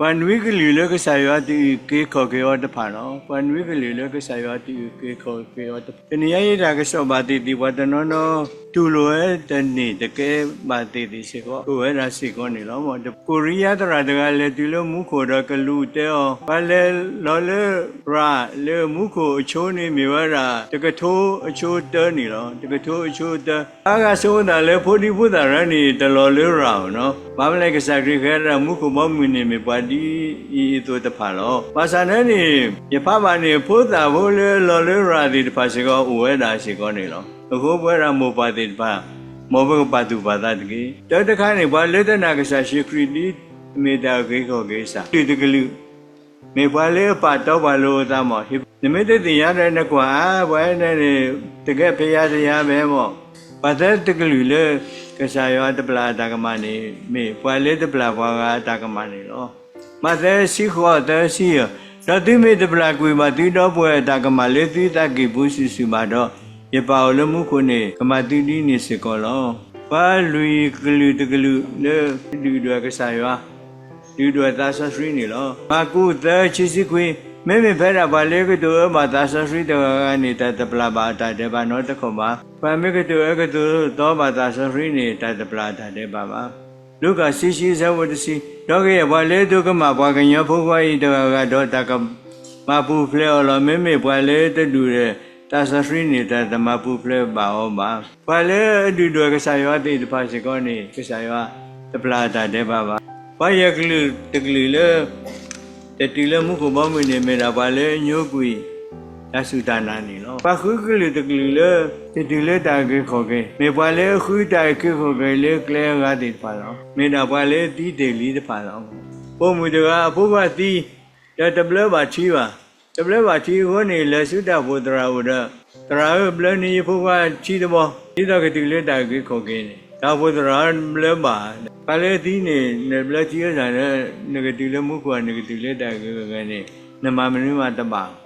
ပှၤနွံကလုာ်လၢကစၢ်ယွၤတအုၣ်က့ၤခီၣ်က့ၤအီၤတဖၣ်လီၤ. ပှၤနွံကလုာ်လၢကစၢ်ယွၤတအုၣ်က့ၤခီၣ်က့ၤအီၤတဖၣ်, တနံၤညါအံၤတၢ်ကစီၣ်ဘၣ်သ့ၣ်သ့ၣ် ပှၤတနီၤနီၤ တူၢ်လိာ်ဝဲတန့ၢ်တကဲဘၣ်သ့ၣ်သ့ၣ်စ့ၢ်ကီး အိၣ်ဝဲဒၣ်စ့ၢ်ကီးန့ၣ်လီၤ. ကိရံယါသရၣ်တဂၤလဲၤတုၤလၢမူခိၣ်ဒီးကလူးတဲအီၤ, ပှၤလဲၤလီၤလၢရၤလၢမူခိၣ်အဆိန့ၣ်မ့ၢ်ဝဲဒၣ် တကထိအဆိတၢန့ၣ်လီၤ. တကထိအဆိတၢ အါဂၤဆိသးလၢဖိဒံဖိသၣ်ရၢန့ၣ် တလီၤလၢရၤဧိၤနီၤ. ဘၣ်မနုၤလဲၣ် ကစၢ်ခရံာ်ဃဲဒၣ် မူခိၣ်ဘီမုၢ်န့ၣ်မ့ၢ်ပှၤဒ်အံၤအသိးတဖၣ်လီၤ. ဘၣ်ဆၣ်န့ၣ်န့ၣ် ယဖးဘၣ်န့ၣ် ဖိသၣ်ဖိလၢအလီၤလၢရၤသ့ၣ်တဖၣ်စ့ၢ်ကီး အိၣ်ဝဲဒၣ်စ့ၢ်ကီးန့ၣ်လီၤ. အဃိပဝဲဒၣ်မိၢ်ပၢ်သ့ၣ်တဖၣ် မ်ပကပာ်သူၣ်ပာ်သးတက့ၢ်. တၢတခါန့ၣ် ပှၤလၢတနာ်ကစၢ်ယ့ၣ်ၡူးခရံာ်ဒ်အမ့ၢ်တၢ်အုၣ်က့ၤခီၣ်က့ၤအစၢ် ကလုာ်တကလုာ် မ့ၢ်ပှၤလၢအပာ်တီပာ်လိၤအသးမး, နမ့ၢ်တသ့ၣ်ညါဒီးနကွၢ်ဧါ, ပှၤန့ၣ်န့ၣ် တကဲဖဲယၤတယၤဘၣ်မး. ပှၤသၢတကလုာ်လၢ ကစၢ်ယွၤတပျၢ်အတၢ်ကမၣ်န့ၣ် မ့ၢ်ပှၤလၢတပျၢ်ပှၤဂၤအတၢ်ကမၣ်န့ၣ်လီၤ. မးသဲ ဆံဃိး သၢဆံယဲၢ်, ဒီးသုမ့ၢ်တပျၢ်ကွံာ်ဘၣ်သုဒီပုၢ်ဝဲၢ်အတၢ်ကမၣ်လၢသုသးကံၢ်ပူၤစုာ်စုာ်ဘၣ်ဒီး, ယပၢ်အိၣ်လၢမူခိၣ်န့ၣ် ကမၤသုဒ်န့ၣ်စ့ၢ်ကီးလီၤ. ပှၤလွံၢ်ကလုာ်တကလုာ်လၢ ဒုၣ်ဒွဲၣ်ကစၢ်ယွၤ ဒုၣ်ဒွဲၣ်သးစီဆှံန့ၣ်လီၤ. မၢ်ကူး သၢ ခံဆံခွံ, မ့မ့ၢ်ဖဲဒၣ်ပှၤလၢကတိၤအၢဘၣ်သးစီဆှံတဂၤဂၤန့ၣ် တၢ်တပျၢ်ဘၣ်အတၢ်ဒဲးဘးနီတခီၣ်ဘၣ်. ပှၤမ့ၢ်ကတိၤအၢကတိၤသီဘၣ်သးစီဆှံန့ၣ် တၢ်တပျၢ်အတၢ်ဒဲးဘးဘၣ်. လူၤကၣ် ဆံဆံ အဆၢဖိတဆံ, ဒီးကယဲၢ် ပှၤလၢအဒိးကမၣ်ပှၤကညီဖိခွါအံၤတဂၤဂၤဒီး တၢ်ကမၤပူၤဖျဲးအီၤလီၤ. မ့မ့ၢ်ပှၤလၢတဒူၣ်ဒီးသးစီဆှံန့ၣ် တၢ်တမၤပူၤဖျဲးဘၣ်အီၤဘၣ်. ပှၤလၢအဒုၣ်ဒွဲၣ်ကစၢ်ယွၤသ့ၣ်တဖၣ်စ့ၢ်ကီးန့ၣ် ကစၢ်ယွၤတပျၢ်အတၢ်ဒဲးဘးဘၣ်. ပှၤယဲၢ်ကလုာ်တကလုာ်လၢ တတုၤလၢမူခိၣ်ဘီမုၢ်န့ၣ် မ့ၢ်ဒၣ်ပှၤလၢအညိကွံာ် တၢ်စူၢ်တၢ်နာ်န့ၣ်လီၤ. ပှၤဃုကလုာ်တကလုာ်လၢ တတုၤလၢတၢ်အုၣ်က့ၤခီၣ်က့ၤ မ့ၢ်ပှၤလၢအဃုတၢ်အုၣ်က့ၤခီၣ်က့ၤလၢကျဲအဂၤသ့ၣ်တဖၣ်လီၤ. မ့ၢ်ဒၣ်ပှၤလၢသံတ့ၢ်လံတဖၣ်လီၤ. ပိာ်မုၣ်တဂၤအဖိခွါသံ ဒီးတဘျၢဘၣ်ထံဘၣ်. တဘျၢဘၣ်ထံအဃိန့ၣ် လဲၤဆူတၢ်အိၣ်ဖှိၣ်သရၣ်အအိၣ်ဒီး, သရၣ်ဧၢ, ဘျၢန့ၢ်ယဖိခွါထံတဘီ, ဒ်သိးကတုၤလၢတၢ်အုၣ်က့ၤခီၣ်က့ၤန့ၣ်. တၢ်အိၣ်ဖှိၣ်သရၣ်ဧၢ, ဘျၢဘၣ်, ပှၤလၢသံန့ၣ် နဘျၢထံအသးဒီး နကတုၤလၢမူခိၣ်ဧါ, နကတုၤလၢတၢ်အုၣ်က့ၤခီၣ်က့ၤန့ၣ် နမၤမနုၤမးတဘၣ်